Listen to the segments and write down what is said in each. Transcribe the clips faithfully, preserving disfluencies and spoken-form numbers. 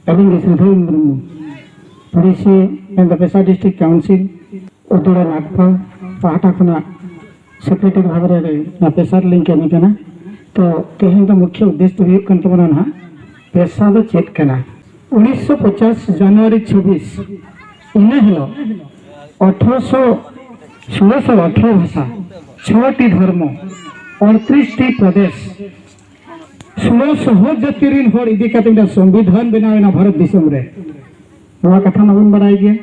ᱟᱹᱞᱤᱧ ᱜᱮ ᱥᱤᱫᱷᱟᱹ ᱢᱩᱨᱢᱩ, ᱯᱩᱨᱤᱥᱤ ᱢᱮᱱᱫᱚ ᱯᱮᱥᱟ ᱰᱤᱥᱴᱨᱤᱠᱴ ᱠᱟᱣᱩᱱᱥᱤᱞ ᱩᱛᱲᱟ ᱱᱟᱜᱯᱟ ᱯᱟᱦᱴᱟ ᱠᱷᱚᱱᱟᱜ ᱥᱮᱠᱨᱮᱴᱟᱨᱤ ᱵᱷᱟᱵᱽ ᱨᱮ ᱱᱚᱣᱟ ᱯᱮᱥᱟ ᱨᱮᱞᱤᱧ ᱠᱟᱹᱢᱤ ᱠᱟᱱᱟ᱾ ᱛᱚ ᱛᱮᱦᱮᱧ ᱫᱚ ᱢᱩᱠᱷᱭᱚ ᱩᱫᱽᱫᱮᱥ ᱫᱚ ᱦᱩᱭᱩᱜ ᱠᱟᱱ ᱛᱟᱵᱚᱱᱟ ᱱᱟᱦᱟᱜ ᱯᱮᱥᱟ ᱫᱚ ᱪᱮᱫ ᱠᱟᱱᱟ᱾ ᱩᱱᱤᱥᱥᱚ ᱯᱚᱪᱟᱥ ᱡᱟᱱᱩᱣᱟᱨᱤ ᱪᱷᱟᱵᱵᱤᱥ, ᱤᱱᱟᱹ ᱦᱤᱞᱳᱜ ᱟᱴᱷᱨᱚᱥᱚ ᱥᱳᱞᱳᱥᱚ ᱟᱴᱷᱨᱚ ᱵᱷᱟᱥᱟ, ᱪᱷᱚᱴᱤ ᱫᱷᱚᱨᱢᱚ, ᱩᱱᱛᱨᱤᱥ ᱴᱤ ᱯᱨᱚᱫᱮᱥ, ᱥᱳᱞᱳ ᱥᱚᱦᱚ ᱡᱟᱹᱛᱤ ᱨᱤᱱ ᱦᱚᱲ ᱤᱫᱤ ᱠᱟᱛᱮ ᱢᱤᱫᱴᱟᱝ ᱥᱚᱝᱵᱤᱫᱷᱟᱱ ᱵᱮᱱᱟᱣ ᱮᱱᱟ ᱵᱷᱟᱨᱚᱛ ᱫᱤᱥᱚᱢ ᱨᱮ᱾ ᱱᱚᱣᱟ ᱠᱟᱛᱷᱟ ᱢᱟᱵᱚᱱ ᱵᱟᱲᱟᱭ ᱜᱮᱭᱟ᱾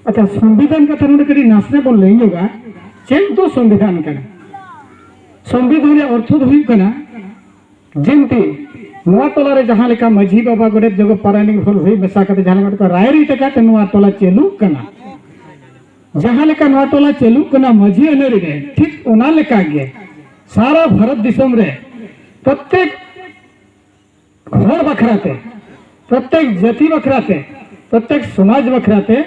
ᱟᱪᱪᱷᱟ, ᱥᱚᱝᱵᱤᱫᱷᱟᱱ ᱠᱟᱛᱷᱟ ᱱᱚᱰᱮ ᱠᱟᱹᱴᱤᱡ ᱱᱟᱥᱮ ᱵᱚᱱ ᱞᱟᱹᱭ ᱧᱚᱜᱟ, ᱪᱮᱫ ᱫᱚ ᱥᱚᱝᱵᱤᱫᱷᱟᱱ ᱠᱟᱱᱟ? ᱥᱚᱝᱵᱤᱫᱷᱟᱱ ᱨᱮᱭᱟᱜ ᱚᱨᱛᱷᱚ ᱫᱚ ᱦᱩᱭᱩᱜ ᱠᱟᱱᱟ, ᱡᱮᱢᱛᱤ ᱱᱚᱣᱟ ᱴᱚᱞᱟ ᱨᱮ ᱡᱟᱦᱟᱸ ᱞᱮᱠᱟ ᱢᱟᱹᱡᱷᱤ ᱵᱟᱵᱟ, ᱜᱚᱰᱮᱛ, ᱡᱚᱜᱚ ᱯᱟᱨᱟᱱᱤᱠ ᱦᱚᱲ ᱦᱩᱭ ᱢᱮᱥᱟ ᱠᱟᱛᱮ ᱡᱟᱦᱟᱸ ᱞᱮᱠᱟ ᱢᱤᱫᱴᱟᱝ ᱨᱟᱭᱨᱤᱛ ᱟᱠᱟᱫ ᱛᱮ ᱱᱚᱣᱟ ᱴᱚᱞᱟ ᱪᱟᱹᱞᱩᱜ ᱠᱟᱱᱟ, ᱡᱟᱦᱟᱸ ᱞᱮᱠᱟ ᱱᱚᱣᱟ ᱴᱚᱞᱟ ᱪᱟᱹᱞᱩᱜ ᱠᱟᱱᱟ ᱢᱟᱹᱡᱷᱤ ᱟᱹᱱᱟᱹᱨᱤ ᱨᱮ, ᱴᱷᱤᱠ ᱚᱱᱟ ᱞᱮᱠᱟ ᱜᱮ ᱥᱟᱨᱟ ᱵᱷᱟᱨᱚᱛ ᱫᱤᱥᱚᱢ ᱨᱮ ᱯᱨᱚᱛᱮᱠ ᱦᱚᱲ ᱵᱟᱠᱷᱨᱟ ᱛᱮ, ᱯᱨᱚᱛᱮᱠ ᱡᱟᱹᱛᱤ ᱵᱟᱠᱷᱨᱟ ᱛᱮ, ᱯᱨᱚᱛᱮᱠ ᱥᱚᱢᱟᱡᱽ ᱵᱟᱠᱷᱨᱟ ᱛᱮ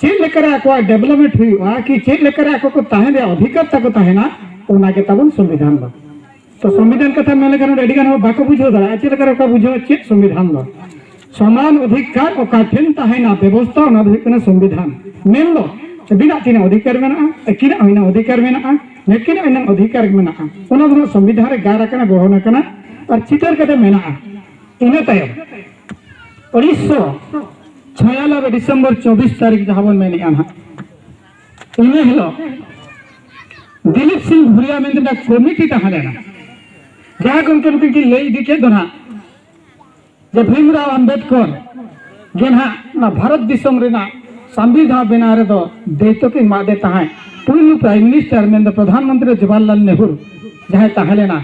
ᱪᱮᱫ ᱞᱮᱠᱟᱨᱮ ᱟᱠᱚᱣᱟᱜ ᱰᱮᱵᱷᱞᱚᱯᱢᱮᱱᱴ ᱦᱩᱭᱩᱜᱼᱟ, ᱠᱤ ᱪᱮᱫ ᱞᱮᱠᱟᱨᱮ ᱟᱠᱚ ᱠᱚ ᱛᱟᱦᱮᱱ ᱨᱮᱭᱟᱜ ᱚᱫᱷᱤᱠᱟᱨ ᱛᱟᱠᱚ ᱛᱟᱦᱮᱱᱟ, ᱚᱱᱟ ᱜᱮ ᱛᱟᱵᱚᱱ ᱥᱚᱝᱵᱤᱫᱷᱟᱱ ᱫᱚ᱾ ᱛᱚ ᱥᱚᱝᱵᱤᱫᱷᱟᱱ ᱠᱟᱛᱷᱟ ᱢᱮᱱ ᱞᱮᱠᱷᱟᱱ ᱱᱚᱰᱮ ᱟᱹᱰᱤ ᱜᱟᱱ ᱦᱚᱲ ᱵᱟᱠᱚ ᱵᱩᱡᱷᱟᱹᱣ ᱫᱟᱲᱮᱭᱟᱜᱼᱟ ᱪᱮᱫ ᱞᱮᱠᱟᱨᱮ ᱚᱠᱟ ᱵᱩᱡᱷᱟᱹᱣᱟ ᱪᱮᱫ ᱥᱚᱝᱵᱤᱫᱷᱟᱱ ᱫᱚ᱾ ᱥᱚᱢᱟᱱ ᱚᱫᱷᱤᱠᱟᱨ ᱚᱠᱟ ᱴᱷᱮᱱ ᱛᱟᱦᱮᱱᱟ ᱵᱮᱵᱚᱥᱛᱷᱟ, ᱚᱱᱟ ᱫᱚ ᱦᱩᱭᱩᱜ ᱠᱟᱱᱟ ᱥᱚᱝᱵᱤᱫᱷᱟᱱ᱾ ᱢᱮᱱᱫᱚ ᱟᱹᱵᱤᱱᱟᱜ ᱛᱤᱱᱟᱹᱜ ᱚᱫᱷᱤᱠᱟᱨ ᱢᱮᱱᱟᱜᱼᱟ, ᱟᱹᱠᱤᱱᱟᱜ ᱦᱚᱸ ᱤᱱᱟᱹᱜ ᱚᱫᱷᱤᱠᱟᱨ ᱢᱮᱱᱟᱜᱼᱟ, ᱱᱩᱠᱤᱱᱟᱜ ᱤᱱᱟᱹᱜ ᱚᱫᱷᱤᱠᱟᱨ ᱢᱮᱱᱟᱜᱼᱟ, ᱚᱱᱟ ᱫᱚ ᱱᱟᱜ ᱥᱚᱝᱵᱤᱫᱷᱟᱱ ᱨᱮ ᱜᱟᱨ ᱟᱠᱟᱱᱟ, ᱜᱚᱲᱦᱚᱱ ᱟᱠᱟᱱᱟ ᱟᱨ ᱪᱤᱛᱟᱹᱨ ᱠᱟᱛᱮ ᱢᱮᱱᱟᱜᱼᱟ᱾ ᱤᱱᱟᱹ ᱛᱟᱭᱚᱢ ᱩᱱᱤᱥᱥᱚ ᱪᱷᱚᱭᱟᱱᱚᱵᱵᱳᱭ ᱰᱤᱥᱮᱢᱵᱚᱨ ᱪᱚᱵᱵᱤᱥ ᱛᱟᱹᱨᱤᱠᱷ ᱡᱟᱦᱟᱸ ᱵᱚᱱ ᱢᱮᱱᱮᱫᱼᱟ ᱱᱟᱦᱟᱜ, ᱤᱱᱟᱹ ᱦᱤᱞᱳᱜ ᱫᱤᱞᱤᱯ ᱥᱤᱝ ᱵᱷᱩᱨᱤᱭᱟ ᱢᱮᱱᱛᱮ ᱢᱤᱫᱴᱟᱝ ᱠᱚᱢᱤᱴᱤ ᱛᱟᱦᱮᱸ ᱞᱮᱱᱟ, ᱡᱟᱦᱟᱸ ᱜᱚᱢᱠᱮ ᱱᱩᱠᱤᱱ ᱠᱤᱱ ᱞᱟᱹᱭ ᱤᱫᱤ ᱠᱮᱫ ᱫᱚ ᱱᱟᱦᱟᱜ, ᱡᱮ ᱵᱷᱤᱢᱨᱟᱣ ᱟᱢᱵᱮᱫᱠᱚᱨ ᱜᱮ ᱱᱟᱦᱟᱜ ᱚᱱᱟ ᱵᱷᱟᱨᱚᱛ ᱫᱤᱥᱚᱢ ᱨᱮᱱᱟᱜ ᱥᱚᱝᱵᱤᱫᱷᱟᱱ ᱵᱮᱱᱟᱣ ᱨᱮᱫᱚ ᱫᱟᱹᱭᱤᱛᱛᱚ ᱠᱤᱱ ᱮᱢᱟᱫᱮ ᱛᱟᱦᱮᱸᱫ᱾ ᱯᱩᱭᱞᱩ ᱯᱨᱟᱭᱤᱢ ᱢᱤᱱᱤᱥᱴᱟᱨ ᱢᱮᱱᱫᱚ ᱯᱨᱚᱫᱷᱟᱱ ᱢᱚᱱᱛᱨᱤ ᱡᱚᱣᱟᱦᱚᱨᱞᱟᱞ ᱱᱮᱦᱨᱩ ᱡᱟᱦᱟᱸᱭ ᱛᱟᱦᱮᱸ ᱞᱮᱱᱟ,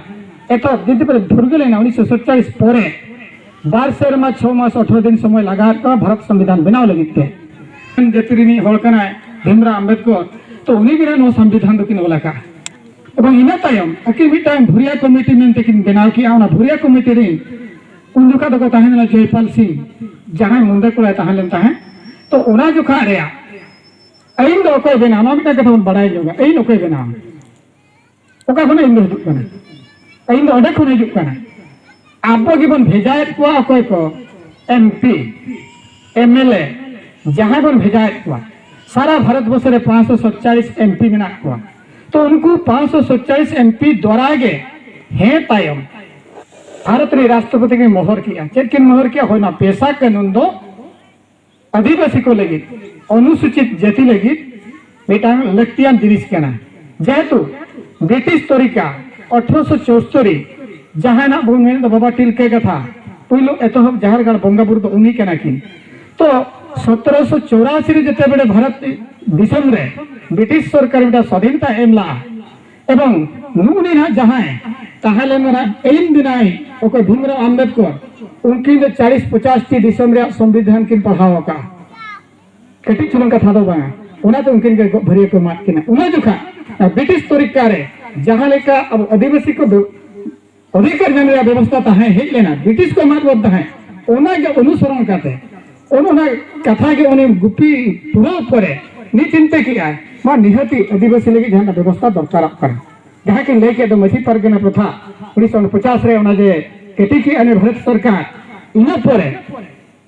ᱮᱛᱚᱦᱚᱵ ᱫᱤᱱ ᱛᱮ ᱯᱷᱩᱨᱜᱟᱹᱞ ᱮᱱᱟ ᱩᱱᱤᱥᱥᱚ ᱥᱟᱛᱪᱟᱞᱤᱥ ᱯᱚᱨᱮ ᱵᱟᱨ ᱥᱮᱨᱢᱟ ᱪᱷᱚ ᱢᱟᱥ ᱟᱴᱷᱨᱚ ᱫᱤᱱ ᱥᱚᱢᱚᱭ ᱞᱟᱜᱟᱣ ᱠᱚᱣᱟ ᱵᱷᱟᱨᱚᱛ ᱥᱚᱝᱵᱤᱫᱷᱟᱱ ᱵᱮᱱᱟᱣ ᱞᱟᱹᱜᱤᱫ ᱛᱮ᱾ ᱡᱟᱹᱛᱤ ᱨᱤᱱᱤᱡ ᱦᱚᱲ ᱠᱟᱱᱟᱭ ᱵᱷᱤᱢᱨᱟᱣ ᱟᱢᱵᱮᱫᱠᱚᱨ, ᱛᱚ ᱩᱱᱤ ᱜᱮ ᱱᱟᱦᱟᱜ ᱱᱚᱣᱟ ᱥᱚᱝᱵᱤᱫᱷᱟᱱ ᱫᱚᱠᱤᱱ ᱚᱞ ᱟᱠᱟᱫᱼᱟ᱾ ᱮᱵᱚᱝ ᱤᱱᱟᱹ ᱛᱟᱭᱚᱢ ᱟᱹᱠᱤᱱ ᱢᱤᱫᱴᱟᱝ ᱵᱷᱩᱨᱤᱭᱟ ᱠᱚᱢᱤᱴᱤ ᱢᱮᱱᱛᱮ ᱠᱤᱱ ᱵᱮᱱᱟᱣ ᱠᱮᱜᱼᱟ᱾ ᱚᱱᱟ ᱵᱷᱩᱨᱤᱭᱟ ᱠᱚᱢᱤᱴᱤ ᱨᱤᱱ ᱩᱱ ᱡᱚᱠᱷᱟ ᱫᱚᱠᱚ ᱛᱟᱦᱮᱸ ᱞᱮᱱᱟ ᱡᱚᱭᱯᱟᱞ ᱥᱤᱝ, ᱡᱟᱦᱟᱸᱭ ᱢᱩᱱᱰᱟᱹ ᱠᱚᱲᱟᱭ ᱛᱟᱦᱮᱸ ᱞᱮᱱ ᱛᱟᱦᱮᱸᱫ᱾ ᱛᱚ ᱚᱱᱟ ᱡᱚᱠᱷᱟ ᱨᱮᱭᱟᱜ ᱟᱹᱭᱤᱱ ᱫᱚ ᱚᱠᱚᱭ ᱵᱮᱱᱟᱣᱟ? ᱱᱚᱣᱟ ᱢᱤᱫᱴᱟᱝ ᱠᱟᱛᱷᱟ ᱵᱚᱱ ᱵᱟᱲᱟᱭ ᱧᱚᱜᱟ, ᱟᱹᱭᱤᱱ ᱚᱠᱚᱭ ᱵᱮᱱᱟᱣᱟ? ᱚᱠᱟ ᱠᱷᱚᱱ ᱟᱹᱭᱤᱱ ᱫᱚ ᱦᱤᱡᱩᱜ ᱠᱟᱱᱟ? ᱟᱹᱭᱤᱱ ᱫᱚ ᱚᱸᱰᱮ ᱠᱷᱚᱱ ᱦᱤᱡᱩᱜ ᱠᱟᱱᱟ᱾ ᱟᱵᱚ ᱜᱮᱵᱚᱱ ᱵᱷᱮᱡᱟᱭᱮᱫ ᱠᱚᱣᱟ ᱚᱠᱚᱭ ᱠᱚ? M P, M L A ᱡᱟᱦᱟᱸᱭ ᱵᱚᱱ ᱵᱷᱮᱡᱟᱭᱮᱫ ᱠᱚᱣᱟ, ᱥᱟᱨᱟ ᱵᱷᱟᱨᱚᱛ ᱵᱚᱨᱥᱚ ᱨᱮ ᱯᱟᱸᱪᱥᱚ ᱥᱟᱛᱪᱟᱞᱤᱥ ᱮᱢ ᱯᱤ ᱢᱮᱱᱟᱜ ᱠᱚᱣᱟ᱾ ᱛᱚ ᱩᱱᱠᱩ ᱯᱟᱸᱪᱥᱚ ᱥᱟᱛᱪᱟᱞᱤᱥ ᱮᱢ ᱯᱤ ᱫᱣᱟᱨᱟ ᱜᱮ ᱦᱮᱸ ᱛᱟᱭᱚᱢ ᱵᱷᱟᱨᱚᱛ ᱨᱮᱱ ᱨᱟᱥᱴᱨᱚᱯᱚᱛᱤ ᱠᱤᱱ ᱢᱚᱦᱚᱨ ᱠᱮᱜᱼᱟ᱾ ᱪᱮᱫ ᱠᱤᱱ ᱢᱚᱦᱚᱨ ᱠᱮᱜᱼᱟ? ᱦᱳᱭ, ᱱᱚᱣᱟ ᱯᱮᱥᱟ ᱠᱟᱹᱱᱩᱱ ᱫᱚ ᱟᱹᱫᱤᱵᱟᱹᱥᱤ ᱠᱚ ᱞᱟᱹᱜᱤᱫ, ᱚᱱᱩᱥᱩᱪᱤᱛ ᱡᱟᱹᱛᱤ ᱞᱟᱹᱜᱤᱫ ᱢᱤᱫᱴᱟᱝ ᱞᱟᱹᱠᱛᱤᱭᱟᱱ ᱡᱤᱱᱤᱥ ᱠᱟᱱᱟ᱾ ᱡᱮᱦᱮᱛᱩ ᱵᱨᱤᱴᱤᱥ ᱛᱚᱨᱤᱠᱟ ᱟᱴᱷᱨᱚᱥᱚ ᱪᱳᱥᱛᱳᱨᱤ, ᱡᱟᱦᱟᱸᱭ ᱱᱟᱜ ᱵᱚᱱ ᱢᱮᱱ ᱫᱚ ᱵᱟᱵᱟ ᱛᱤᱞᱠᱟᱹ ᱠᱟᱛᱷᱟ, ᱯᱩᱭᱞᱩ ᱮᱛᱚᱦᱚᱵ ᱡᱟᱦᱮᱨ ᱜᱟᱲ ᱵᱚᱸᱜᱟ ᱵᱩᱨᱩ ᱫᱚ ᱩᱱᱤ ᱠᱟᱱᱟ ᱠᱤᱱ᱾ ᱛᱚ ᱥᱚᱛᱨᱚᱥᱚ ᱪᱚᱨᱟᱥᱤ ᱨᱮ ᱡᱮᱛᱮ ᱵᱮᱲᱮ ᱵᱷᱟᱨᱚᱛ ᱫᱤᱥᱚᱢ ᱨᱮ ᱵᱨᱤᱴᱤᱥ ᱥᱚᱨᱠᱟᱨ ᱢᱤᱫᱴᱟᱝ ᱥᱟᱫᱷᱤᱱᱛᱟ ᱮᱢ ᱞᱟᱜᱼᱟ, ᱮᱵᱚᱝ ᱱᱩᱜᱼᱩ ᱱᱤ ᱱᱟᱦᱟᱜ ᱡᱟᱦᱟᱸᱭ ᱛᱟᱦᱮᱸ ᱞᱮᱱ ᱱᱟᱦᱟᱜ ᱟᱹᱭᱤᱱ ᱵᱮᱱᱟᱭ ᱚᱠᱚᱭ ᱵᱷᱤᱢᱨᱟᱣ ᱟᱢᱵᱮᱫᱠᱚᱨ, ᱩᱱᱠᱤᱱ ᱫᱚ ᱪᱟᱞᱤᱥ ᱯᱚᱪᱟᱥ ᱴᱤ ᱫᱤᱥᱚᱢ ᱨᱮᱭᱟᱜ ᱥᱚᱝᱵᱤᱫᱷᱟᱱ ᱠᱤᱱ ᱯᱟᱲᱦᱟᱣ ᱟᱠᱟᱫᱼᱟ᱾ ᱠᱟᱹᱴᱤᱡ ᱪᱩᱞᱩᱝ ᱠᱟᱛᱷᱟ ᱫᱚ ᱵᱟᱝᱟ, ᱚᱱᱟᱛᱮ ᱩᱱᱠᱤᱱ ᱜᱮ ᱜᱚᱜ ᱵᱷᱟᱹᱨᱭᱟᱹ ᱠᱚ ᱮᱢᱟᱫ ᱠᱤᱱᱟ᱾ ᱚᱱᱟ ᱡᱚᱠᱷᱟ ᱵᱨᱤᱴᱤᱥ ᱛᱚᱨᱤᱠᱟ ᱨᱮ ᱡᱟᱦᱟᱸ ᱞᱮᱠᱟ ᱟᱵᱚ ᱟᱹᱫᱤᱵᱟᱹᱥᱤ ᱠᱚ ᱵᱮ-, ᱚᱫᱷᱤᱠᱟᱨ ᱧᱟᱢ ᱨᱮᱭᱟᱜ ᱵᱮᱵᱚᱥᱛᱷᱟ ᱛᱟᱦᱮᱸ ᱦᱮᱡ ᱞᱮᱱᱟ, ᱵᱨᱤᱴᱤᱥ ᱠᱚ ᱮᱢᱟᱫ ᱵᱚᱱ ᱛᱟᱦᱮᱸᱫ, ᱚᱱᱟ ᱜᱮ ᱚᱱᱩᱥᱚᱨᱚᱱ ᱠᱟᱛᱮ ᱚᱱ-, ᱚᱱᱟ ᱠᱟᱛᱷᱟ ᱜᱮ ᱩᱱᱤ ᱜᱩᱯᱤ ᱯᱩᱨᱟᱹᱣ ᱯᱚᱨᱮ ᱩᱱᱤ ᱪᱤᱱᱛᱟᱹ ᱠᱮᱜᱼᱟᱭ, ᱢᱟ ᱱᱤᱦᱟᱹᱛᱤ ᱟᱹᱫᱤᱵᱟᱹᱥᱤ ᱞᱟᱹᱜᱤᱫ ᱡᱟᱦᱟᱱᱟᱜ ᱵᱮᱵᱚᱥᱛᱷᱟ ᱫᱚᱨᱠᱟᱨᱚᱜ ᱠᱟᱱᱟ᱾ ᱡᱟᱦᱟᱸ ᱠᱤᱱ ᱞᱟᱹᱭ ᱠᱮᱫ ᱫᱚ ᱢᱟᱹᱡᱷᱤ ᱯᱟᱨᱜᱟᱱᱟ ᱯᱨᱚᱛᱷᱟ ᱩᱱᱤᱥᱥᱚ ᱯᱚᱪᱟᱥ ᱨᱮ ᱚᱱᱟ ᱡᱮ ᱠᱮᱴᱤ ᱠᱮᱜᱼᱟ ᱱᱩᱭ ᱵᱷᱟᱨᱚᱛ ᱥᱚᱨᱠᱟᱨ, ᱤᱱᱟᱹ ᱯᱚᱨᱮ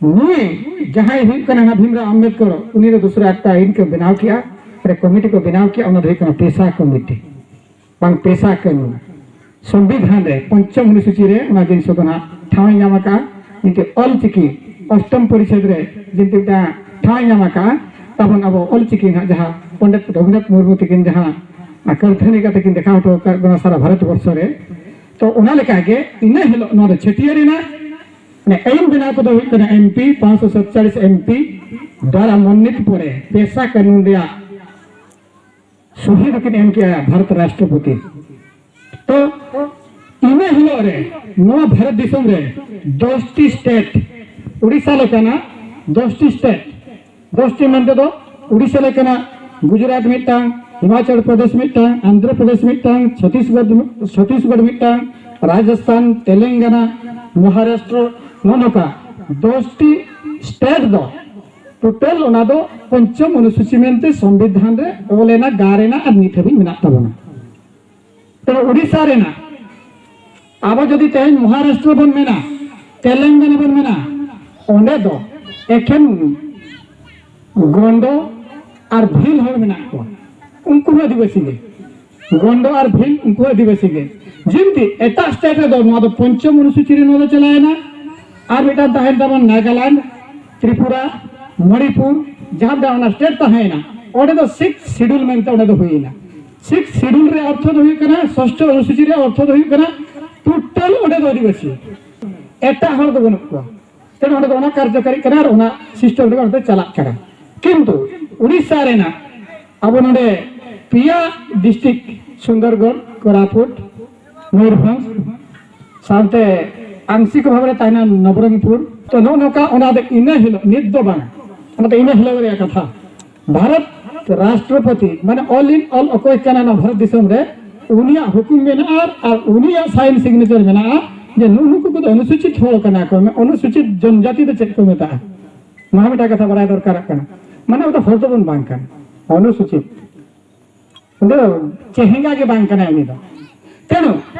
ᱱᱩᱭ ᱡᱟᱦᱟᱸᱭ ᱦᱩᱭᱩᱜ ᱠᱟᱱᱟ ᱱᱟᱦᱟᱜ ᱵᱷᱤᱢᱨᱟᱣ ᱟᱢᱵᱮᱫᱠᱚᱨ, ᱩᱱᱤ ᱫᱚ ᱫᱩᱥᱨᱟ ᱮᱠᱴᱟ ᱟᱹᱭᱤᱱ ᱠᱚ ᱵᱮᱱᱟᱣ ᱠᱮᱜᱼᱟ, ᱨᱮ ᱠᱚᱢᱤᱴᱤ ᱠᱚ ᱵᱮᱱᱟᱣ ᱠᱮᱜᱼᱟ, ᱚᱱᱟ ᱫᱚ ᱦᱩᱭᱩᱜ ᱠᱟᱱᱟ ᱯᱮᱥᱟ ᱠᱚᱢᱤᱴᱤ, ᱵᱟᱝ ᱯᱮᱥᱟ ᱠᱟᱹᱱᱩᱱ᱾ ᱥᱚᱝᱵᱤᱫᱷᱟᱱ ᱨᱮ ᱯᱚᱧᱪᱚᱢ ᱚᱱᱩᱥᱩᱪᱤ ᱨᱮ ᱚᱱᱟ ᱡᱤᱱᱤᱥ ᱫᱚ ᱱᱟᱦᱟᱜ ᱴᱷᱟᱶ ᱮ ᱧᱟᱢ ᱟᱠᱟᱫᱼᱟ᱾ ᱠᱤᱱᱛᱩ ᱚᱞ ᱪᱤᱠᱤ ᱚᱥᱴᱚᱢ ᱯᱚᱨᱤᱪᱷᱮᱫ ᱨᱮ ᱡᱮᱦᱮᱛᱩ ᱢᱤᱫᱴᱟᱝ ᱴᱷᱟᱶ ᱮ ᱧᱟᱢ ᱟᱠᱟᱫᱼᱟ, ᱛᱟᱵᱚᱱ ᱟᱵᱚ ᱚᱞ ᱪᱤᱠᱤ ᱱᱟᱦᱟᱜ ᱡᱟᱦᱟᱸ ᱯᱚᱱᱰᱤᱛ ᱨᱚᱜᱷᱩᱱᱟᱛᱷ ᱢᱩᱨᱢᱩ ᱛᱟᱹᱠᱤᱱ ᱡᱟᱦᱟᱸ ᱠᱟᱹᱨᱫᱷᱟᱹᱱᱤ ᱠᱟᱛᱮ ᱠᱤᱱ ᱫᱮᱠᱷᱟᱣ ᱦᱚᱴᱚ ᱟᱠᱟᱫ ᱵᱚᱱᱟ ᱥᱟᱨᱟ ᱵᱷᱟᱨᱚᱛ ᱵᱚᱨᱥᱚ ᱨᱮ, ᱛᱚ ᱚᱱᱟ ᱞᱮᱠᱟᱜᱮ ᱤᱱᱟᱹ ᱦᱤᱞᱳᱜ ᱱᱚᱣᱟ ᱫᱚ ᱪᱷᱟᱹᱴᱭᱟᱹᱨ ᱮᱱᱟ᱾ ᱢᱟᱱᱮ ᱟᱹᱭᱤᱱ ᱵᱮᱱᱟᱣ ᱠᱚᱫᱚ ᱦᱩᱭᱩᱜ ᱠᱟᱱᱟ ᱮᱢ ᱯᱤ, ᱯᱟᱸᱪᱥᱚ ᱥᱟᱛᱪᱟᱞᱤᱥ ᱮᱢ ᱯᱤ ᱫᱣᱟᱨᱟ ᱢᱚᱱᱳᱱᱤᱛ ᱯᱚᱨᱮ ᱯᱮᱥᱟ ᱠᱟᱹᱱᱩᱱ ᱨᱮᱭᱟᱜ ᱥᱚᱦᱤ ᱫᱚᱠᱤᱱ ᱮᱢ ᱠᱮᱜᱼᱟ ᱵᱷᱟᱨᱚᱛ ᱨᱟᱥᱴᱨᱚᱯᱚᱛᱤ᱾ ᱛᱚ ᱤᱱᱟᱹ ᱦᱤᱞᱳᱜ ᱨᱮ ᱱᱚᱣᱟ ᱵᱷᱟᱨᱚᱛ ᱫᱤᱥᱚᱢ ᱨᱮ ᱫᱚᱥ ᱴᱤ ᱥᱴᱮᱴ, ᱩᱲᱤᱥᱥᱟ ᱞᱮᱠᱟᱱᱟᱜ ᱫᱚᱥ ᱴᱤ ᱥᱴᱮᱴ, ᱫᱚᱥ ᱴᱤ ᱢᱮᱱᱛᱮ ᱫᱚ ᱩᱲᱤᱥᱥᱟ ᱞᱮᱠᱟᱱᱟᱜ, ᱜᱩᱡᱽᱨᱟᱴ ᱢᱤᱫᱴᱟᱝ, ᱦᱤᱢᱟᱪᱚᱞ ᱯᱨᱚᱫᱮᱥ ᱢᱤᱫᱴᱟᱝ, ᱟᱱᱫᱷᱨᱚ ᱯᱨᱚᱫᱮᱥ ᱢᱤᱫᱴᱟᱝ, ᱪᱷᱚᱛᱤᱥᱜᱚᱲ, ᱪᱷᱚᱛᱤᱥᱜᱚᱲ ᱢᱤᱫᱴᱟᱝ, ᱨᱟᱡᱚᱥᱛᱷᱟᱱ, ᱛᱮᱞᱮᱝᱜᱟᱱᱟ, ᱢᱚᱦᱟᱨᱟᱥᱴᱨᱚ, ᱱᱚᱜᱼᱚ ᱱᱚᱝᱠᱟ ᱫᱚᱥ ᱴᱤ ᱥᱴᱮᱴ ᱫᱚ ᱴᱳᱴᱟᱞ ᱚᱱᱟ ᱫᱚ ᱯᱚᱧᱪᱚᱢ ᱚᱱᱩᱥᱩᱪᱤ ᱢᱮᱱᱛᱮ ᱥᱚᱝᱵᱤᱫᱷᱟᱱ ᱨᱮ ᱚᱞ ᱮᱱᱟ, ᱜᱟᱨ ᱮᱱᱟ ᱟᱨ ᱱᱤᱛ ᱦᱟᱹᱵᱤᱡ ᱢᱮᱱᱟᱜ ᱛᱟᱵᱚᱱᱟ᱾ ᱛᱚᱵᱮ ᱩᱲᱤᱥᱥᱟ ᱨᱮᱱᱟᱜ, ᱟᱵᱚ ᱡᱩᱫᱤ ᱛᱮᱦᱮᱧ ᱢᱚᱦᱟᱨᱟᱥᱴᱨᱚ ᱵᱚᱱ ᱢᱮᱱᱟ, ᱛᱮᱞᱮᱝᱜᱟᱱᱟ ᱵᱚᱱ ᱢᱮᱱᱟ, ᱚᱸᱰᱮ ᱫᱚ ᱮᱠᱷᱮᱱ ᱜᱚᱱᱰᱚ ᱟᱨ ᱵᱷᱤᱞ ᱦᱚᱲ ᱢᱮᱱᱟᱜ ᱠᱚᱣᱟ, ᱩᱱᱠᱩ ᱦᱚᱸ ᱟᱹᱫᱤᱵᱟᱹᱥᱤ ᱜᱮ᱾ ᱜᱚᱱᱰᱚ ᱟᱨ ᱵᱷᱤᱞ, ᱩᱱᱠᱩ ᱦᱚᱸ ᱟᱹᱫᱤᱵᱟᱹᱥᱤ ᱜᱮ᱾ ᱡᱤᱱᱛᱤ ᱮᱴᱟᱜ ᱥᱴᱮᱴ ᱨᱮᱫᱚ ᱱᱚᱣᱟ ᱫᱚ ᱯᱚᱧᱪᱚᱢ ᱚᱱᱩᱥᱩᱪᱤ ᱨᱮ ᱱᱚᱣᱟ ᱫᱚ ᱪᱟᱞᱟᱣᱮᱱᱟ᱾ ᱟᱨ ᱢᱤᱫᱴᱟᱝ ᱛᱟᱦᱮᱱ ᱛᱟᱵᱚᱱ ᱱᱟᱜᱟᱞᱮᱱᱰ, ᱛᱨᱤᱯᱩᱨᱟ, ᱢᱚᱬᱤᱯᱩᱨ, ᱡᱟᱦᱟᱸ ᱫᱚ ᱚᱱᱟ ᱥᱴᱮᱴ ᱛᱟᱦᱮᱸᱭᱮᱱᱟ, ᱚᱸᱰᱮ ᱫᱚ ᱥᱤᱠᱥ ᱥᱤᱰᱩᱞ ᱢᱮᱱᱛᱮ ᱚᱸᱰᱮ ᱫᱚ ᱦᱩᱭᱮᱱᱟ᱾ ᱥᱤᱠᱥ ᱥᱤᱰᱩᱞ ᱨᱮ ᱚᱨᱛᱷᱚ ᱫᱚ ᱦᱩᱭᱩᱜ ᱠᱟᱱᱟ, ᱥᱚᱥᱴᱚ ᱚᱱᱩᱥᱩᱪᱤ ᱨᱮ ᱚᱨᱛᱷᱚ ᱫᱚ ᱦᱩᱭᱩᱜ ᱠᱟᱱᱟ ᱴᱳᱴᱟᱞ ᱚᱸᱰᱮ ᱫᱚ ᱟᱹᱫᱤᱵᱟᱹᱥᱤ, ᱮᱴᱟᱜ ᱦᱚᱲ ᱫᱚ ᱵᱟᱹᱱᱩᱜ ᱠᱚᱣᱟ᱾ ᱛᱮ ᱱᱚᱰᱮ ᱫᱚ ᱚᱱᱟ ᱠᱟᱨᱡᱚᱠᱟᱨᱤ ᱠᱟᱱᱟ ᱟᱨ ᱚᱱᱟ ᱥᱤᱥᱴᱮᱢ ᱨᱮ ᱚᱸᱰᱮ ᱪᱟᱞᱟᱜ ᱠᱟᱱᱟ᱾ ᱠᱤᱱᱛᱩ ᱩᱲᱤᱥᱥᱟ ᱨᱮᱱᱟᱜ ᱟᱵᱚ ᱱᱚᱰᱮ ᱯᱮᱭᱟ ᱰᱤᱥᱴᱨᱤᱠᱴ, ᱥᱩᱱᱫᱚᱨᱜᱚᱲ, ᱠᱳᱨᱟᱯᱩᱴ, ᱢᱚᱭᱩᱨᱵᱷᱚᱸᱡᱽ, ᱥᱟᱶᱛᱮ ᱟᱝᱥᱤᱠ ᱵᱷᱟᱵᱽ ᱨᱮ ᱛᱟᱦᱮᱱᱟ ᱱᱚᱵᱚᱨᱚᱝᱯᱩᱨ᱾ ᱛᱚ ᱱᱚᱜᱼᱚ ᱱᱚᱝᱠᱟ, ᱚᱱᱟ ᱫᱚ ᱤᱱᱟᱹ ᱦᱤᱞᱳᱜ, ᱱᱤᱛ ᱫᱚ ᱵᱟᱝ, ᱚᱱᱟ ᱫᱚ ᱤᱱᱟᱹ ᱦᱤᱞᱳᱜ ᱨᱮᱭᱟᱜ ᱠᱟᱛᱷᱟ᱾ ᱵᱷᱟᱨᱚᱛ ᱨᱟᱥᱴᱨᱚᱯᱚᱛᱤ, ᱢᱟᱱᱮ all in all ᱚᱠᱚᱭ ᱠᱟᱱᱟ ᱱᱚᱣᱟ ᱵᱷᱟᱨᱚᱛ ᱫᱤᱥᱚᱢ ᱨᱮ, ᱩᱱᱤᱭᱟᱜ ᱦᱩᱠᱩᱢ ᱢᱮᱱᱟᱜᱼᱟ ᱟᱨ ᱩᱱᱤᱭᱟᱜ ᱥᱟᱭᱤᱱ ᱥᱤᱜᱽᱱᱮᱪᱟᱨ ᱢᱮᱱᱟᱜᱼᱟ ᱡᱮ ᱱᱩᱜᱼᱩ ᱱᱩᱠᱩ ᱠᱚᱫᱚ ᱚᱱᱩᱥᱩᱪᱤᱛ ᱦᱚᱲ ᱠᱟᱱᱟ ᱠᱚ᱾ ᱚᱱᱩᱥᱩᱪᱤᱛ ᱡᱚᱱᱡᱟᱛᱤ ᱫᱚ ᱪᱮᱫ ᱠᱚ ᱢᱮᱛᱟᱜᱼᱟ? ᱱᱚᱣᱟ ᱢᱤᱫᱴᱟᱝ ᱠᱟᱛᱷᱟ ᱵᱟᱲᱟᱭ ᱫᱚᱨᱠᱟᱨᱚᱜ ᱠᱟᱱᱟ᱾ ᱢᱟᱱᱮ ᱩᱱᱤ ᱫᱚ ᱦᱚᱲ ᱫᱚᱵᱚᱱ ᱵᱟᱝ ᱠᱟᱱᱟ, ᱚᱱᱩᱥᱩᱪᱤᱛ᱾ ᱩᱱᱤ ᱫᱚ ᱪᱮᱦᱮᱸᱜᱟ ᱜᱮ ᱵᱟᱝ ᱠᱟᱱᱟᱭ ᱩᱱᱤ ᱫᱚ᱾ ᱛᱮᱱᱩ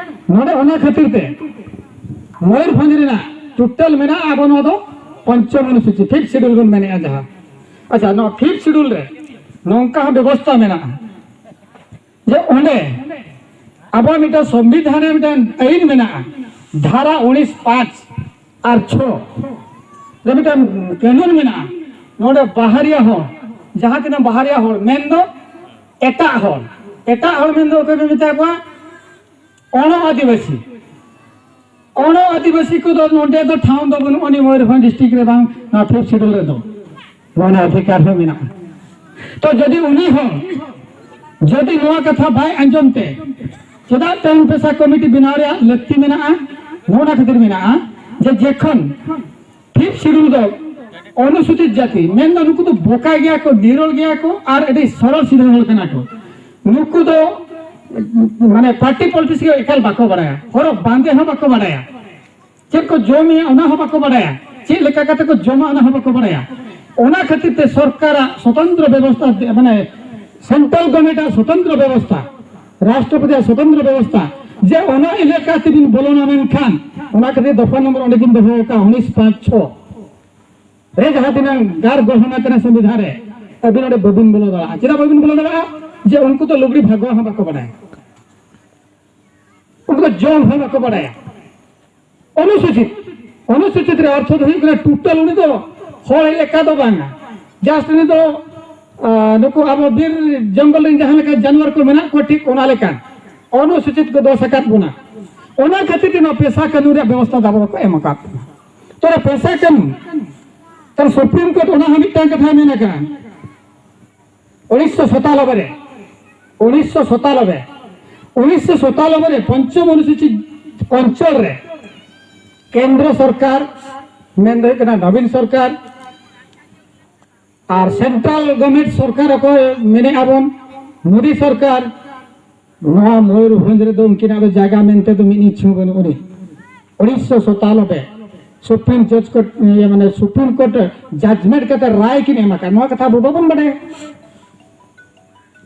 ᱱᱚᱰᱮ ᱚᱱᱟ ᱠᱷᱟᱹᱛᱤᱨ ᱛᱮ ᱢᱚᱭᱩᱨᱵᱷᱚᱸᱡᱽ ᱨᱮᱱᱟᱜ ᱴᱳᱴᱟᱞ ᱢᱮᱱᱟᱜᱼᱟ ᱟᱵᱚ ᱱᱚᱣᱟ ᱫᱚ ᱯᱚᱧᱪᱚᱢ ᱚᱱᱩᱥᱩᱪᱤ, ᱯᱷᱤᱯᱛᱷ ᱥᱤᱰᱩᱞ ᱵᱚᱱ ᱢᱮᱱᱮᱫᱼᱟ ᱡᱟᱦᱟᱸ᱾ ᱟᱪᱪᱷᱟ, ᱱᱚᱣᱟ ᱯᱷᱤᱯᱛᱷ ᱥᱤᱰᱩᱞ ᱨᱮ ᱱᱚᱝᱠᱟ ᱦᱚᱸ ᱵᱮᱵᱚᱥᱛᱷᱟ ᱢᱮᱱᱟᱜᱼᱟ ᱡᱮ ᱚᱸᱰᱮ ᱟᱵᱚᱣᱟᱜ ᱢᱤᱫᱴᱟᱝ ᱥᱚᱝᱵᱤᱫᱷᱟᱱ ᱨᱮ ᱢᱤᱫᱴᱟᱝ ᱟᱹᱭᱤᱱ ᱢᱮᱱᱟᱜᱼᱟ, ᱫᱷᱟᱨᱟ ᱩᱱᱤᱥ ᱯᱟᱸᱪ ᱟᱨ ᱪᱷᱚ ᱨᱮ ᱢᱤᱫᱴᱟᱝ ᱠᱟᱹᱱᱩᱱ ᱢᱮᱱᱟᱜᱼᱟ᱾ ᱱᱚᱰᱮ ᱵᱟᱦᱟᱨᱤᱭᱟ ᱦᱚᱲ, ᱡᱟᱦᱟᱸ ᱛᱤᱱᱟᱹᱜ ᱵᱟᱦᱟᱨᱤᱭᱟ ᱦᱚᱲ ᱢᱮᱱᱫᱚ ᱮᱴᱟᱜ ᱦᱚᱲ, ᱮᱴᱟᱜ ᱦᱚᱲ ᱢᱮᱱᱫᱚ ᱚᱠᱚᱭ ᱵᱚᱱ ᱢᱮᱛᱟ ᱠᱚᱣᱟ? ᱚᱱᱚ ᱟᱹᱫᱤᱵᱟᱹᱥᱤ᱾ ᱚᱱᱚ ᱟᱹᱫᱤᱵᱟᱹᱥᱤ ᱠᱚᱫᱚ ᱱᱚᱰᱮ ᱫᱚ ᱴᱷᱟᱶ ᱫᱚ ᱵᱟᱹᱱᱩᱜ ᱟᱹᱱᱤᱡ ᱢᱚᱭᱩᱨᱵᱷᱚᱸᱡᱽ ᱰᱤᱥᱴᱨᱤᱠᱴ ᱨᱮ, ᱵᱟᱝ ᱱᱚᱣᱟ ᱯᱷᱤᱯᱛᱷ ᱥᱤᱰᱩᱞ ᱨᱮᱫᱚ᱾ ᱚᱱᱟ ᱚᱫᱷᱤᱠᱟᱨ ᱦᱚᱸ ᱢᱮᱱᱟᱜᱼᱟ᱾ ᱛᱚ ᱡᱩᱫᱤ ᱩᱱᱤ ᱦᱚᱲ ᱡᱩᱫᱤ ᱱᱚᱣᱟ ᱠᱟᱛᱷᱟ ᱵᱟᱭ ᱟᱸᱡᱚᱢ ᱛᱮ, ᱪᱮᱫᱟᱜ ᱴᱟᱣᱩᱱ ᱯᱮᱥᱟ ᱠᱚᱢᱤᱴᱤ ᱵᱮᱱᱟᱣ ᱨᱮᱭᱟᱜ ᱞᱟᱹᱠᱛᱤ ᱢᱮᱱᱟᱜᱼᱟ? ᱱᱚᱜᱼᱚ ᱱᱟ ᱠᱷᱟᱹᱛᱤᱨ ᱢᱮᱱᱟᱜᱼᱟ ᱡᱮ ᱡᱮᱠᱷᱚᱱ ᱯᱷᱤᱯᱛᱷ ᱥᱤᱰᱩᱞ ᱫᱚ ᱚᱱᱩᱥᱩᱪᱤᱛ ᱡᱟᱹᱛᱤ, ᱢᱮᱱᱫᱚ ᱱᱩᱠᱩ ᱫᱚ ᱵᱚᱠᱟ ᱜᱮᱭᱟ ᱠᱚ, ᱱᱤᱨᱚᱲ ᱜᱮᱭᱟ ᱠᱚ ᱟᱨ ᱟᱹᱰᱤ ᱥᱚᱨᱚᱞ ᱥᱤᱫᱷᱟᱹ ᱦᱚᱲ ᱠᱟᱱᱟ ᱠᱚ᱾ ᱱᱩᱠᱩ ᱫᱚ ᱢᱟᱱᱮ ᱯᱟᱨᱴᱤ ᱯᱚᱞᱤᱴᱤᱠᱥ ᱜᱮ ᱮᱠᱟᱞ ᱵᱟᱠᱚ ᱵᱟᱲᱟᱭᱟ, ᱦᱚᱨᱚᱜ ᱵᱟᱸᱫᱮ ᱦᱚᱸ ᱵᱟᱠᱚ ᱵᱟᱲᱟᱭᱟ, ᱪᱮᱫ ᱠᱚ ᱡᱚᱢᱮᱜᱼᱟ ᱚᱱᱟ ᱦᱚᱸ ᱵᱟᱠᱚ ᱵᱟᱲᱟᱭᱟ, ᱪᱮᱫ ᱞᱮᱠᱟ ᱠᱟᱛᱮ ᱠᱚ ᱡᱚᱢᱟ ᱚᱱᱟ ᱦᱚᱸ ᱵᱟᱠᱚ ᱵᱟᱲᱟᱭᱟ᱾ ᱚᱱᱟ ᱠᱷᱟᱹᱛᱤᱨ ᱛᱮ ᱥᱚᱨᱠᱟᱨᱟᱜ ᱥᱚᱛᱚᱱᱛᱨᱚ ᱵᱮᱵᱚᱥᱛᱷᱟ, ᱢᱟᱱᱮ ᱥᱮᱱᱴᱨᱟᱞ ᱜᱚᱵᱷᱚᱨᱱᱢᱮᱱᱴ ᱟᱜ ᱥᱚᱛᱚᱱᱛᱨᱚ ᱵᱮᱵᱚᱥᱛᱷᱟ, ᱨᱟᱥᱴᱨᱚᱯᱚᱛᱤᱭᱟᱜ ᱥᱚᱛᱚᱱᱛᱨᱚ ᱵᱮᱵᱚᱥᱛᱷᱟ, ᱡᱮ ᱚᱱᱟ ᱮᱞᱟᱠᱟ ᱛᱮᱵᱤᱱ ᱵᱚᱞᱚᱱᱟ, ᱢᱮᱱᱠᱷᱟᱱ ᱚᱱᱟ ᱠᱷᱟᱹᱛᱤᱨ ᱫᱚᱯᱷᱟ ᱱᱚᱢᱵᱚᱨ ᱚᱸᱰᱮ ᱠᱤᱱ ᱫᱚᱦᱚ ᱟᱠᱟᱫᱼᱟ, ᱩᱱᱤᱥ ᱯᱟᱸᱪ ᱪᱷᱚ᱾ ᱨᱮ ᱡᱟᱦᱟᱸ ᱛᱤᱱᱟᱹᱜ ᱜᱟᱨ ᱜᱚᱲᱦᱚᱱ ᱟᱠᱟᱱᱟ ᱥᱚᱝᱵᱤᱫᱷᱟᱱ ᱨᱮ, ᱟᱹᱵᱤᱱ ᱚᱸᱰᱮ ᱵᱟᱹᱵᱤᱱ ᱵᱚᱞᱚ ᱫᱟᱲᱮᱭᱟᱜᱼᱟ᱾ ᱪᱮᱫᱟᱜ ᱵᱟᱹᱵᱤᱱ ᱵᱚᱞᱚ ᱫᱟᱲᱮᱭᱟᱜᱼᱟ? ᱡᱮ ᱩᱱᱠᱩ ᱫᱚ ᱞᱩᱜᱽᱲᱤ ᱵᱷᱟᱜᱚᱣᱟᱜ ᱦᱚᱸ ᱵᱟᱠᱚ ᱵᱟᱲᱟᱭᱟ, ᱩᱱᱠᱩ ᱫᱚ ᱡᱚᱢ ᱦᱚᱸ ᱵᱟᱠᱚ ᱵᱟᱲᱟᱭᱟ᱾ ᱚᱱᱩᱥᱩᱪᱤᱛ, ᱚᱱᱩᱥᱩᱪᱤᱛ ᱨᱮ ᱚᱨᱛᱷᱚ ᱫᱚ ᱦᱩᱭᱩᱜ ᱠᱟᱱᱟ ᱴᱳᱴᱟᱞ ᱩᱱᱤ ᱫᱚ ᱦᱚᱲ ᱞᱮᱠᱟ ᱫᱚ ᱵᱟᱝᱟ, ᱡᱟᱥᱴ ᱩᱱᱤ ᱫᱚ ᱟᱸ, ᱱᱩᱠᱩ ᱟᱵᱚ ᱵᱤᱨ ᱡᱚᱝᱜᱚᱞ ᱨᱮᱱ ᱡᱟᱦᱟᱸ ᱞᱮᱠᱟ ᱡᱟᱱᱣᱟᱨ ᱠᱚ ᱢᱮᱱᱟᱜ ᱠᱚᱣᱟ, ᱴᱷᱤᱠ ᱚᱱᱟ ᱞᱮᱠᱟ ᱚᱱᱩᱥᱩᱪᱤᱛ ᱠᱚ ᱫᱚᱥ ᱟᱠᱟᱫ ᱵᱚᱱᱟ᱾ ᱚᱱᱟ ᱠᱷᱟᱹᱛᱤᱨ ᱛᱮ ᱱᱚᱣᱟ ᱯᱮᱥᱟ ᱠᱟᱹᱱᱩᱱ ᱨᱮᱭᱟᱜ ᱵᱮᱵᱚᱥᱛᱷᱟ ᱫᱚ ᱟᱵᱚ ᱫᱚᱠᱚ ᱮᱢ ᱟᱠᱟᱫ ᱵᱚᱱᱟ᱾ ᱛᱚᱵᱮ ᱯᱮᱥᱟ ᱠᱟᱹᱱᱩᱱ, ᱛᱟᱦᱞᱮ ᱥᱩᱯᱨᱤᱢ ᱠᱳᱨᱴ ᱚᱱᱟ ᱦᱚᱸ ᱢᱤᱫᱴᱟᱝ ᱠᱟᱛᱷᱟᱭ ᱢᱮᱱ ᱟᱠᱟᱫᱼᱟ᱾ ᱩᱱᱤᱥᱥᱚ ᱥᱟᱛᱟᱱᱚᱵᱵᱳᱭ ᱨᱮ, ᱩᱱᱤᱥᱥᱚ ᱥᱟᱛᱟᱱᱚᱵᱵᱳᱭ, ᱩᱱᱤᱥᱥᱚ ᱥᱟᱛᱟᱱᱚᱵᱵᱳᱭ ᱨᱮ ᱯᱚᱧᱪᱚᱢ ᱚᱱᱩᱥᱩᱪᱤ ᱚᱧᱪᱚᱞ ᱨᱮ ᱠᱮᱱᱫᱨᱚ ᱥᱚᱨᱠᱟᱨ, ᱢᱮᱱ ᱫᱚ ᱦᱩᱭᱩᱜ ᱠᱟᱱᱟ ᱱᱚᱵᱤᱱ ᱥᱚᱨᱠᱟᱨ, ᱟᱨ ᱥᱮᱱᱴᱨᱟᱞ ᱜᱚᱵᱷᱚᱨᱱᱢᱮᱱᱴ ᱥᱚᱨᱠᱟᱨ ᱚᱠᱚᱭ ᱢᱮᱱᱮᱫᱼᱟ ᱵᱚᱱ, ᱢᱳᱫᱤ ᱥᱚᱨᱠᱟᱨ, ᱱᱚᱣᱟ ᱢᱚᱭᱩᱨᱵᱷᱚᱸᱡᱽ ᱨᱮᱫᱚ ᱩᱱᱠᱤᱱᱟᱜ ᱫᱚ ᱡᱟᱭᱜᱟ ᱢᱮᱱᱛᱮ ᱫᱚ ᱢᱤᱫ ᱤᱧᱪᱤ ᱦᱚᱸ ᱵᱟᱹᱱᱩᱜ ᱟᱹᱱᱤᱡ᱾ ᱩᱱᱤᱥᱥᱚ ᱥᱟᱛᱟᱱᱚᱵᱵᱳᱭ ᱥᱩᱯᱨᱤᱢ ᱡᱚᱡᱽ ᱠᱳᱨᱴ, ᱤᱭᱟᱹ, ᱢᱟᱱᱮ ᱥᱩᱯᱨᱤᱢ ᱠᱳᱨᱴ ᱡᱟᱡᱽᱢᱮᱱᱴ ᱠᱟᱛᱮ ᱨᱟᱭ ᱠᱤᱱ ᱮᱢ ᱟᱠᱟᱫ, ᱱᱚᱣᱟ ᱠᱟᱛᱷᱟ ᱟᱵᱚ ᱵᱟᱵᱚᱱ ᱵᱟᱰᱟᱭᱟ᱾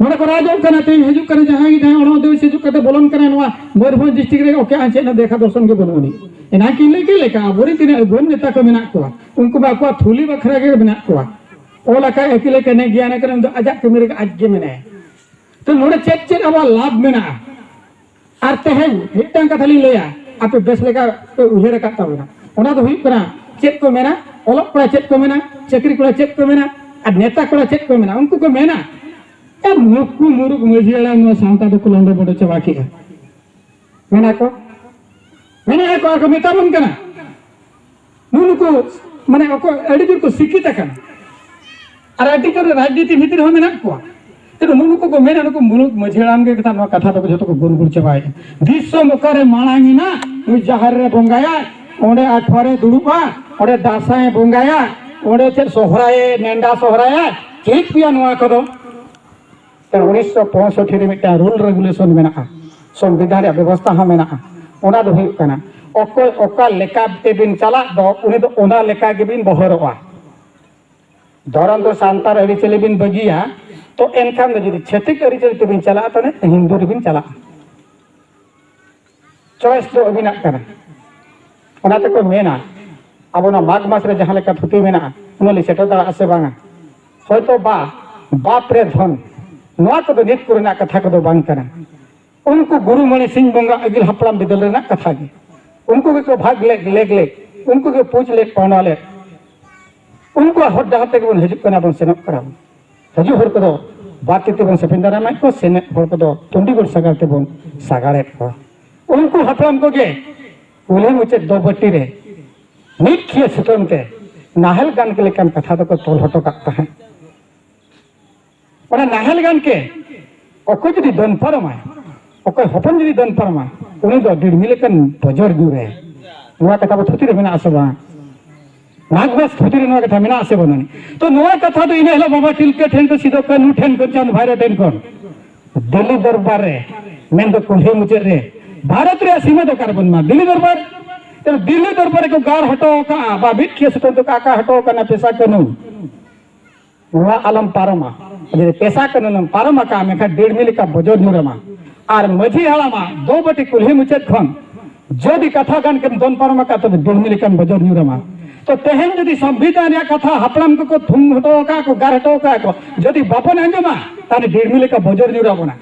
ᱱᱚᱰᱮ ᱠᱚ ᱨᱟᱡᱚᱜ ᱠᱟᱱᱟ, ᱛᱮᱦᱮᱧ ᱦᱤᱡᱩᱜ ᱠᱟᱱᱟ ᱡᱟᱦᱟᱸᱭ ᱜᱮ, ᱡᱟᱦᱟᱸᱭ ᱚᱱᱚᱫᱮᱥ ᱦᱤᱡᱩᱜ ᱠᱟᱛᱮ ᱵᱚᱞᱚᱱ ᱠᱟᱱᱟ ᱱᱚᱣᱟ ᱢᱚᱭᱩᱨᱵᱷᱚᱸᱡᱽ ᱰᱤᱥᱴᱨᱤᱠᱴ ᱨᱮ, ᱚᱠᱮ ᱟᱨ ᱪᱮᱫ ᱦᱚᱸ ᱫᱮᱠᱷᱟ ᱫᱚᱨᱥᱚᱱ ᱜᱮ ᱵᱟᱹᱱᱩᱜ ᱟᱹᱱᱤᱡ᱾ ᱮᱱᱟᱝ ᱠᱤᱱ ᱞᱟᱹᱭ ᱠᱮᱫ ᱞᱮᱠᱟ, ᱟᱵᱚᱨᱮᱱ ᱛᱤᱱᱟᱹᱜ ᱜᱚᱱ ᱱᱮᱛᱟ ᱠᱚ ᱢᱮᱱᱟᱜ ᱠᱚᱣᱟ, ᱩᱱᱠᱩ ᱢᱟ ᱟᱠᱚᱣᱟᱜ ᱛᱷᱩᱞᱤ ᱵᱟᱠᱷᱨᱟ ᱜᱮ ᱢᱮᱱᱟᱜ ᱠᱚᱣᱟ᱾ ᱚᱞ ᱟᱠᱟᱫ ᱟᱹᱠᱤᱞ ᱟᱠᱟᱫ ᱜᱮᱭᱟᱱ ᱟᱠᱟᱫ ᱩᱱᱤ ᱫᱚ ᱟᱡᱟᱜ ᱠᱟᱹᱢᱤ ᱨᱮᱜᱮ ᱟᱡ ᱜᱮ ᱢᱮᱱᱟᱭᱟ᱾ ᱛᱚ ᱱᱚᱰᱮ ᱪᱮᱫ ᱪᱮᱫ ᱟᱵᱚᱣᱟᱜ ᱞᱟᱵᱷ ᱢᱮᱱᱟᱜᱼᱟ? ᱟᱨ ᱛᱮᱦᱮᱧ ᱢᱤᱫᱴᱟᱝ ᱠᱟᱛᱷᱟ ᱞᱤᱧ ᱞᱟᱹᱭᱟ, ᱟᱯᱮ ᱵᱮᱥ ᱞᱮᱠᱟ ᱯᱮ ᱩᱭᱦᱟᱹᱨ ᱟᱠᱟᱫ ᱛᱟᱵᱚᱱᱟ᱾ ᱚᱱᱟ ᱫᱚ ᱦᱩᱭᱩᱜ ᱠᱟᱱᱟ, ᱪᱮᱫ ᱠᱚ ᱢᱮᱱᱟ, ᱚᱞᱚᱜ ᱠᱚᱲᱟ ᱪᱮᱫ ᱠᱚ ᱢᱮᱱᱟ, ᱪᱟᱹᱠᱨᱤ ᱠᱚᱲᱟ ᱪᱮᱫ ᱠᱚ ᱢᱮᱱᱟ, ᱟᱨ ᱱᱮᱛᱟ ᱠᱚᱲᱟ ᱪᱮᱫ ᱠᱚ ᱢᱮᱱᱟ? ᱩᱱᱠᱩ ᱠᱚ ᱢᱮᱱᱟ, "ᱮ, ᱱᱩᱠᱩ ᱢᱩᱨᱩᱠ ᱢᱟᱹᱡᱷᱤ ᱦᱟᱲᱟᱢ ᱱᱚᱣᱟ ᱥᱟᱶᱛᱟ ᱫᱚᱠᱚ ᱞᱚᱸᱰᱚ ᱵᱚᱰᱚ ᱪᱟᱵᱟ ᱠᱮᱜᱼᱟ", ᱢᱮᱱᱟ ᱠᱚ, ᱢᱮᱱᱮᱫᱼᱟ ᱠᱚ, ᱟᱨ ᱠᱚ ᱢᱮᱛᱟ ᱵᱚᱱ ᱠᱟᱱᱟ᱾ ᱱᱩᱜᱼᱩ ᱱᱩᱠᱩ ᱢᱟᱱᱮ ᱚᱠᱚᱭ ᱟᱹᱰᱤ ᱡᱳᱨ ᱠᱚ ᱥᱤᱠᱷᱤᱛ ᱟᱠᱟᱱᱟ ᱟᱨ ᱟᱹᱰᱤ ᱡᱳᱨ ᱨᱟᱡᱽᱱᱤᱛᱤ ᱵᱷᱤᱛᱤᱨ ᱨᱮᱦᱚᱸ ᱢᱮᱱᱟᱜ ᱠᱚᱣᱟ᱾ ᱛᱚ ᱱᱩᱜᱼᱩ ᱱᱩᱠᱩ ᱠᱚ ᱢᱮᱱᱟ, ᱱᱩᱠᱩ ᱢᱩᱨᱩᱠ ᱢᱟᱹᱡᱷᱤ ᱦᱟᱲᱟᱢ ᱜᱮ ᱠᱟᱛᱷᱟ, ᱱᱚᱣᱟ ᱠᱟᱛᱷᱟ ᱫᱚᱠᱚ ᱡᱷᱚᱛᱚ ᱠᱚ ᱜᱩᱱ ᱜᱩᱱ ᱪᱟᱵᱟᱭᱮᱫᱼᱟ᱾ ᱫᱤᱥᱚᱢ ᱚᱠᱟᱨᱮ ᱢᱟᱲᱟᱝ ᱮᱱᱟ? ᱱᱩᱭ ᱡᱟᱦᱮᱨ ᱨᱮ ᱵᱚᱸᱜᱟᱭᱟ, ᱚᱸᱰᱮ ᱟᱠᱷᱲᱟ ᱨᱮ ᱫᱩᱲᱩᱵᱼᱟ, ᱚᱸᱰᱮ ᱫᱟᱸᱥᱟᱭ ᱵᱚᱸᱜᱟᱭᱟ, ᱚᱸᱰᱮ ᱪᱮᱫ ᱥᱚᱦᱨᱟᱭᱮ ᱱᱮᱸᱰᱟ ᱥᱚᱦᱨᱟᱭᱟ, ᱪᱮᱫ ᱯᱮᱭᱟ ᱱᱚᱣᱟ ᱠᱚᱫᱚ? ᱛᱚ ᱩᱱᱤᱥᱥᱚ ᱯᱚᱸᱭᱥᱚᱴᱴᱤ ᱨᱮ ᱢᱤᱫᱴᱟᱝ ᱨᱩᱞ ᱨᱮᱜᱩᱞᱮᱥᱚᱱ ᱢᱮᱱᱟᱜᱼᱟ, ᱥᱚᱝᱵᱤᱫᱷᱟᱱ ᱨᱮᱭᱟᱜ ᱵᱮᱵᱚᱥᱛᱷᱟ ᱦᱚᱸ ᱢᱮᱱᱟᱜᱼᱟ᱾ ᱚᱱᱟ ᱫᱚ ᱦᱩᱭᱩᱜ ᱠᱟᱱᱟ, ᱚᱠᱚᱭ ᱚᱠᱟ ᱞᱮᱠᱟ ᱛᱮᱵᱤᱱ ᱪᱟᱞᱟᱜ ᱫᱚ, ᱩᱱᱤ ᱫᱚ ᱚᱱᱟ ᱞᱮᱠᱟ ᱜᱮᱵᱤᱱ ᱵᱚᱦᱚᱨᱚᱜᱼᱟ᱾ ᱫᱷᱚᱨᱚᱢ ᱫᱚ ᱥᱟᱱᱛᱟᱲ ᱟᱹᱨᱤᱪᱟᱹᱞᱤ ᱵᱤᱱ ᱵᱟᱹᱜᱤᱭᱟ, ᱛᱚ ᱮᱱᱠᱷᱟᱱ ᱫᱚ ᱡᱩᱫᱤ ᱪᱷᱟᱹᱛᱤᱠ ᱟᱹᱨᱤᱪᱟᱹᱞᱤ ᱛᱮᱵᱤᱱ ᱪᱟᱞᱟᱜᱼᱟ, ᱛᱟᱦᱚᱞᱮ ᱦᱤᱱᱫᱩ ᱨᱮᱵᱤᱱ ᱪᱟᱞᱟᱜᱼᱟ᱾ ᱪᱚᱭᱮᱥ ᱫᱚ ᱟᱹᱵᱤᱱᱟᱜ ᱠᱟᱱᱟ᱾ ᱚᱱᱟ ᱛᱮᱠᱚ ᱢᱮᱱᱟ, ᱟᱵᱚ ᱱᱚᱣᱟ ᱢᱟᱜᱽ ᱢᱟᱥ ᱨᱮ ᱡᱟᱦᱟᱸ ᱞᱮᱠᱟ ᱫᱷᱩᱛᱤ ᱢᱮᱱᱟᱜᱼᱟ, ᱩᱱᱟᱹᱜ ᱞᱤᱧ ᱥᱮᱴᱮᱨ ᱫᱟᱲᱮᱭᱟᱜᱼᱟ ᱥᱮ ᱵᱟᱝᱟ? ᱦᱚᱭᱛᱚ ᱵᱟ, ᱵᱟᱯ ᱨᱮ ᱫᱷᱚᱱ, ᱱᱚᱣᱟ ᱠᱚᱫᱚ ᱱᱤᱛ ᱠᱚᱨᱮᱱᱟᱜ ᱠᱟᱛᱷᱟ ᱠᱚᱫᱚ ᱵᱟᱝ ᱠᱟᱱᱟ᱾ ᱩᱱᱠᱩ ᱜᱩᱨᱩ ᱢᱚᱬᱤ ᱥᱤᱝ ᱵᱚᱸᱜᱟ ᱟᱹᱜᱤᱞ ᱦᱟᱯᱲᱟᱢ ᱵᱤᱫᱟᱹᱞ ᱨᱮᱱᱟᱜ ᱠᱟᱛᱷᱟ ᱜᱮ᱾ ᱩᱱᱠᱩ ᱜᱮᱠᱚ ᱵᱷᱟᱜᱽ ᱞᱮᱫ, ᱞᱮᱜ ᱞᱮᱫ, ᱩᱱᱠᱩ ᱜᱮ ᱯᱩᱡᱽ ᱞᱮᱫ, ᱯᱟᱣᱱᱟ ᱞᱮᱫ᱾ ᱩᱱᱠᱩᱣᱟᱜ ᱦᱚᱨ ᱰᱟᱦᱟᱨ ᱛᱮᱜᱮ ᱵᱚᱱ ᱦᱤᱡᱩᱜ ᱠᱟᱱᱟ, ᱵᱚᱱ ᱥᱮᱱᱚᱜ ᱠᱟᱱᱟ ᱵᱚᱱ᱾ ᱦᱤᱡᱩᱜ ᱦᱚᱲ ᱠᱚᱫᱚ ᱵᱟᱨ ᱛᱤ ᱛᱮᱵᱚᱱ ᱥᱮᱯᱮᱧ ᱫᱟᱨᱟᱢᱮᱫ ᱠᱚᱣᱟ, ᱥᱮᱱᱮᱫ ᱦᱚᱲ ᱠᱚᱫᱚ ᱪᱚᱱᱰᱤᱜᱚᱲ ᱥᱟᱜᱟᱲ ᱛᱮᱵᱚᱱ ᱥᱟᱜᱟᱲᱮᱫ ᱠᱚᱣᱟ᱾ ᱩᱱᱠᱩ ᱦᱟᱯᱲᱟᱢ ᱠᱚᱜᱮ ᱠᱩᱞᱦᱤ ᱢᱩᱪᱟᱹᱫ ᱫᱚ ᱵᱟᱹᱴᱤ ᱨᱮ ᱢᱤᱫ ᱠᱷᱤᱭᱟᱹ ᱥᱩᱛᱟᱹᱢ ᱛᱮ ᱱᱟᱦᱮᱞ ᱜᱟᱱ ᱞᱮᱠᱟᱱ ᱠᱟᱛᱷᱟ ᱫᱚᱠᱚ ᱛᱚᱞ ᱦᱚᱴᱚ ᱠᱟᱜ ᱛᱟᱦᱮᱸᱫ᱾ ᱚᱱᱟ ᱱᱟᱦᱮᱞ ᱜᱟᱱ ᱠᱮ ᱚᱠᱚᱭ ᱡᱩᱫᱤ ᱫᱚᱱ ᱯᱟᱨᱚᱢᱟᱭ, ᱚᱠᱚᱭ ᱦᱚᱯᱚᱱ ᱡᱩᱫᱤ ᱫᱚᱱ ᱯᱟᱨᱚᱢᱟᱭ, ᱩᱱᱤ ᱫᱚ ᱰᱤᱲᱢᱤ ᱞᱮᱠᱟᱱ ᱵᱚᱡᱚᱨ ᱧᱩᱨᱮ᱾ ᱱᱚᱣᱟ ᱠᱟᱛᱷᱟ ᱵᱚ ᱛᱷᱩᱛᱤ ᱨᱮ ᱢᱮᱱᱟᱜ ᱟᱥᱮ ᱵᱟᱝ? ᱢᱟᱜᱽ ᱢᱟᱥ ᱛᱷᱩᱛᱤ ᱨᱮ ᱱᱚᱣᱟ ᱠᱟᱛᱷᱟ ᱢᱮᱱᱟᱜ ᱟᱥᱮ ᱵᱟᱹᱱᱩᱜ? ᱛᱚ ᱱᱚᱣᱟ ᱠᱟᱛᱷᱟ ᱫᱚ ᱤᱱᱟᱹ ᱦᱤᱞᱳᱜ ᱵᱟᱵᱟ ᱛᱤᱞᱠᱟᱹ ᱴᱷᱮᱱ ᱠᱷᱚᱱ, ᱥᱤᱫᱩ ᱠᱟᱹᱱᱦᱩ ᱴᱷᱮᱱ ᱠᱷᱚᱱ, ᱪᱟᱸᱫ ᱵᱷᱟᱭᱨᱳ ᱴᱷᱮᱱ ᱠᱷᱚᱱ ᱫᱤᱞᱞᱤ ᱫᱚᱨᱵᱟᱨ ᱨᱮ, ᱢᱮᱱᱫᱚ ᱠᱩᱞᱦᱤ ᱢᱩᱪᱟᱹᱫ ᱨᱮ, ᱵᱷᱟᱨᱚᱛ ᱨᱮᱭᱟᱜ ᱥᱤᱢᱟᱹ ᱫᱚ ᱚᱠᱟᱨᱮ ᱵᱚᱱ ᱢᱟ? ᱫᱤᱞᱞᱤ ᱫᱚᱨᱵᱟᱨ᱾ ᱛᱚ ᱫᱤᱞᱞᱤ ᱫᱚᱨᱵᱟᱨ ᱨᱮᱠᱚ ᱜᱟᱨ ᱦᱚᱴᱚ ᱠᱟᱜᱼᱟ, ᱵᱟ ᱢᱤᱫ ᱠᱷᱤᱭᱟᱹ ᱥᱩᱛᱟᱹᱢ ᱛᱮᱠᱚ ᱟᱠᱟ ᱦᱚᱴᱚ ᱠᱟᱱᱟ ᱯᱮᱥᱟ ᱠᱟᱹᱱᱩᱱ᱾ ᱱᱚᱣᱟ ᱟᱞᱚᱢ ᱯᱟᱨᱚᱢᱟ᱾ ᱡᱩᱫᱤ ᱯᱮᱥᱟ ᱠᱟᱹᱱᱩᱱᱮᱢ ᱯᱟᱨᱚᱢ ᱟᱠᱟᱫ ᱢᱮᱱᱠᱷᱟᱱ ᱰᱤᱲᱢᱤ ᱞᱮᱠᱟ ᱵᱚᱡᱚᱨ ᱧᱩᱨ ᱟᱢᱟ᱾ ᱟᱨ ᱢᱟᱹᱡᱷᱤ ᱦᱟᱲᱟᱢᱟᱜ ᱫᱚ ᱵᱟᱹᱴᱤ ᱠᱩᱞᱦᱤ ᱢᱩᱪᱟᱹᱫ ᱠᱷᱚᱱ ᱡᱩᱫᱤ ᱠᱟᱛᱷᱟ ᱜᱟᱱ ᱠᱮᱢ ᱫᱚᱱ ᱯᱟᱨᱚᱢ ᱟᱠᱟᱫ, ᱛᱚᱵᱮ ᱰᱤᱲᱢᱤ ᱞᱮᱠᱟᱱ ᱵᱚᱡᱚᱨ ᱧᱩᱨ ᱟᱢᱟ᱾ ᱛᱚ ᱛᱮᱦᱮᱧ ᱡᱩᱫᱤ ᱥᱚᱝᱵᱤᱫᱷᱟᱱ ᱨᱮᱭᱟᱜ ᱠᱟᱛᱷᱟ ᱦᱟᱯᱲᱟᱢ ᱠᱚᱠᱚ ᱛᱷᱩᱢ ᱦᱚᱴᱚ ᱟᱠᱟᱫ ᱠᱚ, ᱜᱟᱨ ᱦᱚᱴᱚ ᱟᱠᱟᱫ ᱠᱚ, ᱡᱩᱫᱤ ᱵᱟᱵᱚᱱ ᱟᱸᱡᱚᱢᱟ, ᱛᱟᱦᱞᱮ ᱰᱤᱲᱢᱤ ᱞᱮᱠᱟ ᱵᱚᱡᱚᱨ ᱧᱩᱨ ᱟᱵᱚᱱᱟ᱾